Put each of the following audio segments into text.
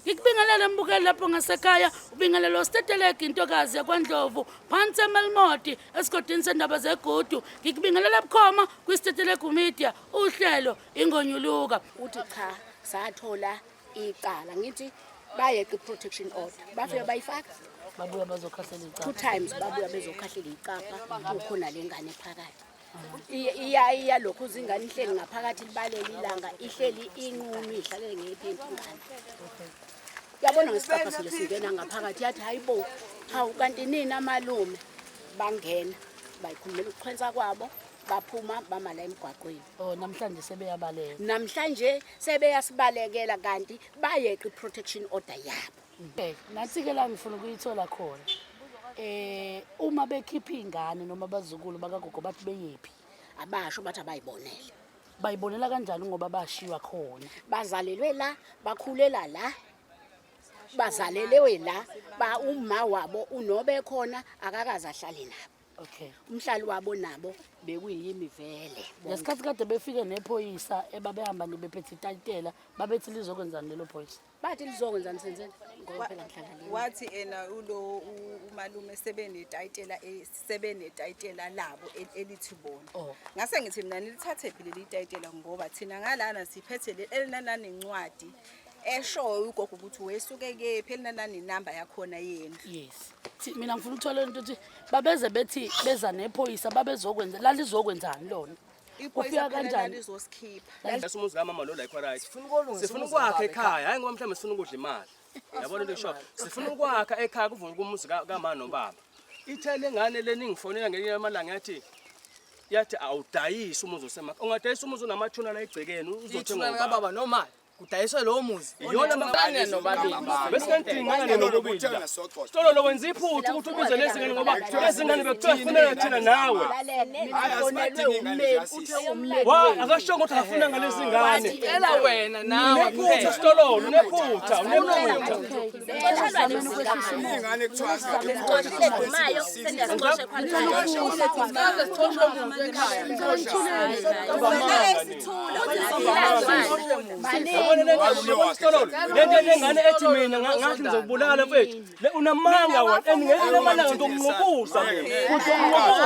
Ngikubingelele mbukeli lapho ngasekhaya, ubingelelo Stetelegu intokazi yakwaNdlovu phansi eMelmoti esigodini sendaba zegudu. Ngikubingelela bukhoma kwiStetelegu Media, uhlelo Ingonyuluka. Uthi cha, sathola icala, ngithi bayeqa i-protection order, bafike bayifaka. Babuya bazokhahlela icala. Two times babuya bezokhahlela icapha, kukhona le ngane phakathi. Iya iya lokhu izingane ihleli ngaphakathi, libalele ilanga, ihleli inqunu, ihlalele ngephenti ingane. Yabona ngesicapha sile singena ngaphakathi, yathi hayibo, hawu kanti nini amalume bangena bayikhulumela ukuchwensa kwabo, baphuma bama la emgwaqweni. Oh, namhlanje sebeyabaleka. Namhlanje sebeyasibalekela kanti bayeqa i-protection order yabo. Okay, nathi-ke la ngifuna ukuyithola khona. Uma bekhipha iy'ngane noma abazukulu bakagogo bathi beyephi? Abasho, bathi abayibonele. Bayibonela kanjani ngoba bashiywa khona? Bazalelwe la, bakhulela la, bazalelewe la, ba uma wabo unobe khona akakaze ahlale nabo. Umhlali wabo nabo bekuyimi vele. Ngesikhathi kade befike nephoyisa ebabehamba nebephethe itayitela, babethi lizokwenzani lelo phoyisa? Bathi lizokwenzani senzeni ngoba phela ngihlala le. Wathi ena ulo umalume sebenetayitela sebenetayitela labo elithi bona. Oh. Ngase ngithi mina nilithathe phi leli tayitela ngoba thina ngalana siphethe le elinananencwadi eshoyo ugogo ukuthi wesuke kephi, elinananenamba yakhona yendlu. Yes. Mina ngifuna ukuthola into ukuthi babeze bethi beza nephoyisa, babezokwenza, lalizokwenzani lona? Iphoyisa Kufika phela kanjani? lalizosikhipa. Umuzi kamama lo la right. Sifuna ukulungisa Sifuna umuzi ukwakha kababa ekhaya, hayi ngoba mhlawumbe sifuna ukudla imali. Yabona into esho. Sifuna ukwakha ekhaya kuvuke umuzi kama nobaba. Ithe lengane le ningifonela ngelinye amalanga yathi awudayisi umuzi osemakhaya. Ungadayisa umuzi onamathuna la egcekeni uzothenga Ithuna ubaba. likababa noma kudayiswe lowo muzi. Iyona Ngane nobabili. Bese ngidinga nobabili. Sitolo lo wenza iphutha ukuthi ubize lezi ngane ngoba lezi ngane bekuthiwa sifunela thina nawe. Wa akasho ukuthi akafuna ngalezi ngane. Cela wena nawe. Unephutha Sitolo, unephutha, unephutha. Ingane kuthiwa Lento lengane ethi mina ngathi ngizokubulala mfethu. Le unamanga wena and ngelinye amalanga ngizokunqubuza mina. Ngizokunqubuza.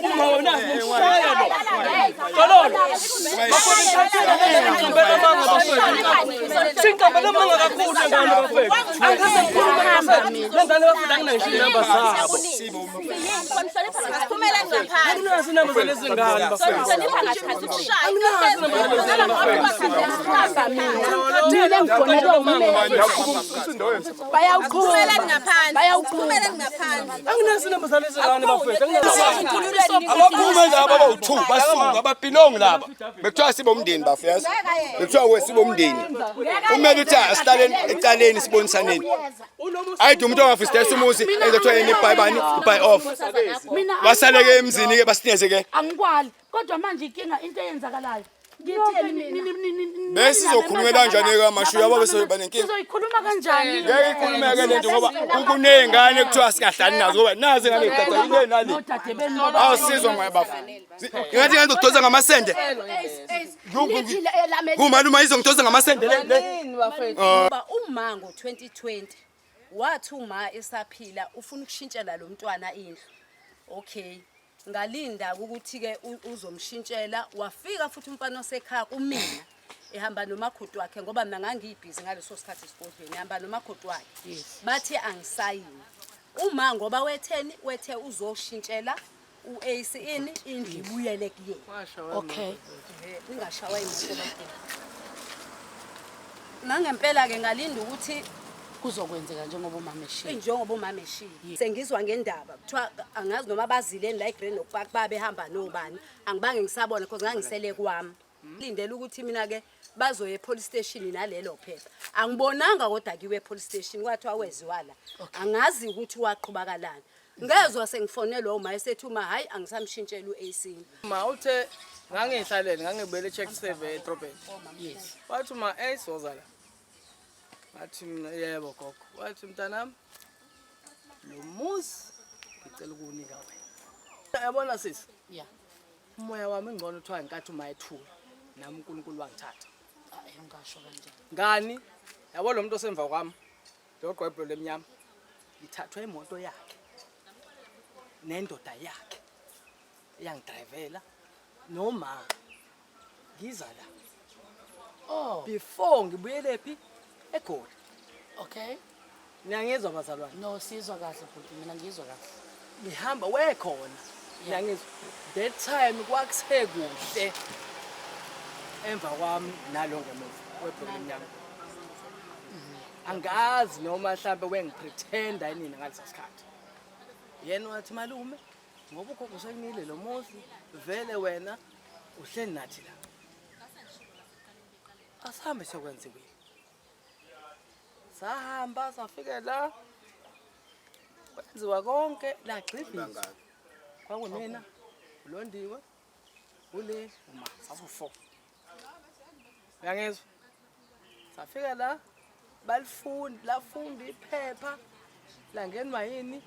Uma wena ngishaya lo. Tololo. Bafowethu amanga bafowethu. Sinqambela amanga kakhulu lengane bafowethu. Angase ngikhulume bafowethu. Lengane bafowethu anginayo inamba zabo. Asiphumele ngaphandle. Anginazo inamba zalezi ngane bafowethu. Mina ngifonelwe ummeli. Asiphumele ngaphandle. Asiphumele ngaphandle. Anginazo inamba zalezi ngane bafowethu. Anginazo. Abaphume laba abawu-2 basuka ababhilongi laba. Bekuthiwa sibomndeni bafo yazi. Bekuthiwa we sibomndeni. Umele uthi asihlaleni ecaleni sibonisaneni. Ayide umuntu ongafisi dayisa umuzi ezothiwa yena ibhayi bani ibhayi off. Mina Basaleke emzini ke basineze ke. angikwali kodwa manje inkinga into eyenzakalayo Besizokhulumela kanjani ke amashu yabo bese banenkinga. Sizoyikhuluma kanjani? Ngeke ikhulumeke lento ngoba kuney'ngane kuthiwa singahlali nazo ngoba nazi ingane y'qaqa ile nale. Nodade benu. Awusizwa ngoba bafo. Ngathi ngane ngizokudonsa ngamasende. Kumalume izongidonsa ngamasende le le. Yini bafethu? Ngoba uma ngo-2020 wathi uma esaphila ufuna ukushintshela lo mntwana indlu. Okay. Ngalinda ukuthi-ke uzomshintshela, wafika futhi umfana osekhaya kumina ehamba nomakoti wakhe ngoba mina ngangibhizi ngaleso sikhathi esigodlweni, ehamba nomakoti wakhe. Bathi angisayini. Uma ngoba wetheni wethe uzoshintshela u-Ace ini indlu ibuyele kuyena. Okay. Ningashawa imoto bafethu. Nangempela-ke ngalinda ukuthi Kuzokwenzeka njengoba umama eshiya. Njengoba umama eshiya. Sengizwa ngendaba kuthiwa angazi noma bazileni la eGreen Oak Park babehamba nobani. Angibange ngisabona because ngangisele kwami. Lindela ukuthi mina ke bazoya epolice station nalelo phepha. Angibonanga kodwa kiwe epolice station kwathiwa weziwa la. Angazi ukuthi waqhubakalani. Ngezwa sengifonelwa uma esethi uma hayi angisamshintshela uAC. Ma uthe ngangihlalele ngangibuyele check save edrobheni. Yes. Wathi ma eyisoza la. Ngathi mina yebo gogo. Wathi mntanami lo muzi ngicela ukuwunika wena. Yabona sisi? Yeah. Umoya wami ingcono kuthiwa ngenkathi uma ethula nami uNkulunkulu wangithatha. Ayongasho kanjani. Ngani? Yabo lo muntu osemva kwami. Lo gqwebho lemnyama. Ngithathwe imoto yakhe. Nendoda yakhe. Iyangidrivela noma ngiza la. Oh, Before ngibuyele phi? eGoli. Okay. Niyangizwa bazalwane? No, sizwa kahle bhuti, mina ngizwa kahle. Ngihamba wekhona. Niyangizwa? That time kwakuse kuhle. Emva kwami nalo ngemuva webhoko lemnyama. Angazi noma mhlambe wengipretenda yini ngalesa sikhathi. Yena wathi malume ngoba ugogo usekunile lo muzi vele wena uhleli nathi la. Asihambe siyokwenza iwili. Sahamba safika la kwenziwa konke lagxivizwa. Kwakumina uLondiwe ule uma sasu-4. Uyangizwa? Safika la balifunda lafunda iphepha langenwa yini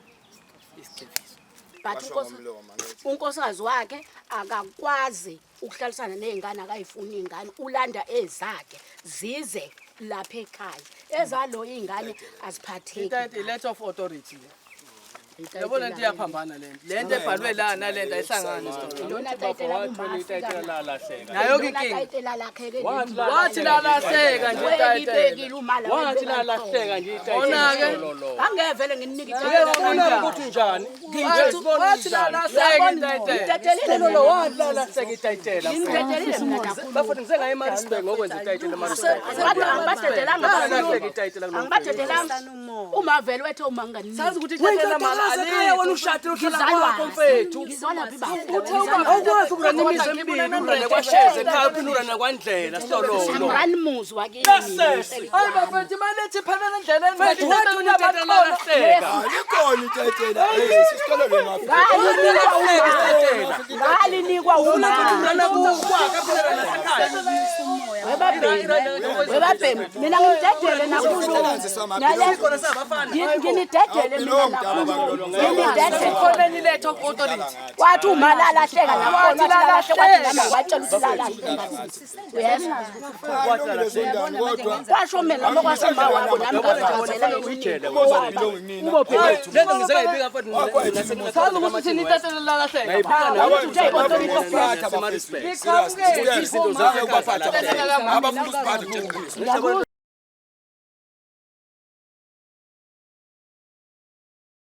isigxivizo. But Basho unkosi- ngomlomo, angithi. unkosikazi wakhe akakwazi ukuhlalisana ney'ngane akayifuni iy'ngane ulanda ezakhe zize lapha ekhaya ezalo iy'ngane aziphatheki Itayiti letter of authority le. Itayitela Yabo lento iyaphambana lento. Lento ebhalwe la nalento ayihlangani isitori. Lona tayitela Wathola itayitela lalahleka. Nayo ke Lona inkinga. tayitela lakhe ke Wathi Wathi lalahleka nje itayitela. Welibekile umala Wathi lalahleka nje Ona-ke. itayitela. Angevele nginike Uyabona ukuthi unjani? Wathi lalahleka itayitela. Ngitetelile mina. Wathi lalahleka itayitela. Ngitetelile mina kakhulu. Bafuna ngize ngaye eMaritzburg ngokwenza itayitela eMaritzburg. Angibadedelanga. Lalahleka itayitela kulo. Angibadedelanga. Uma vele wethe uma nginganiniki. Sazi ukuthi itayitela mala Ekhaya wena ushadile uhlala kwakho mfethu. Ngizwana phi baba? Awukwazi ukurana imizi emibili urane kwaShezi ekhaya uphinde urane kwaNdlela Sihlololo. Angirani muzi wakini. Lasesi. Hayi bafethu imali ethi phelele endleleni. Mfethu wathi itayitela lalahleka. Alikhona itayitela. Eh, sisicela lo mafika. Ngalinikwa uma. Urana kukwakhe phela nasekhaya. Webabhemi. Webabhemi. Mina ngimdedele nakhuluma. Nginidedele mina nakhuluma. Nginidedele. Khona enye letter of authority. Wathi uma lalahleka nakhona wathi lalahleka wathi nami watshela ukuthi lalahleka. Uyezwa? Kodwa Kwasho mina noma kwasho uma wakho nami ngazachazela Ujele. umuzi awubelongi kumina. Lento ngize ngayibika mfethu. Sazi ukuthi thina itayitela lalahleka. Abafuna usiphatha.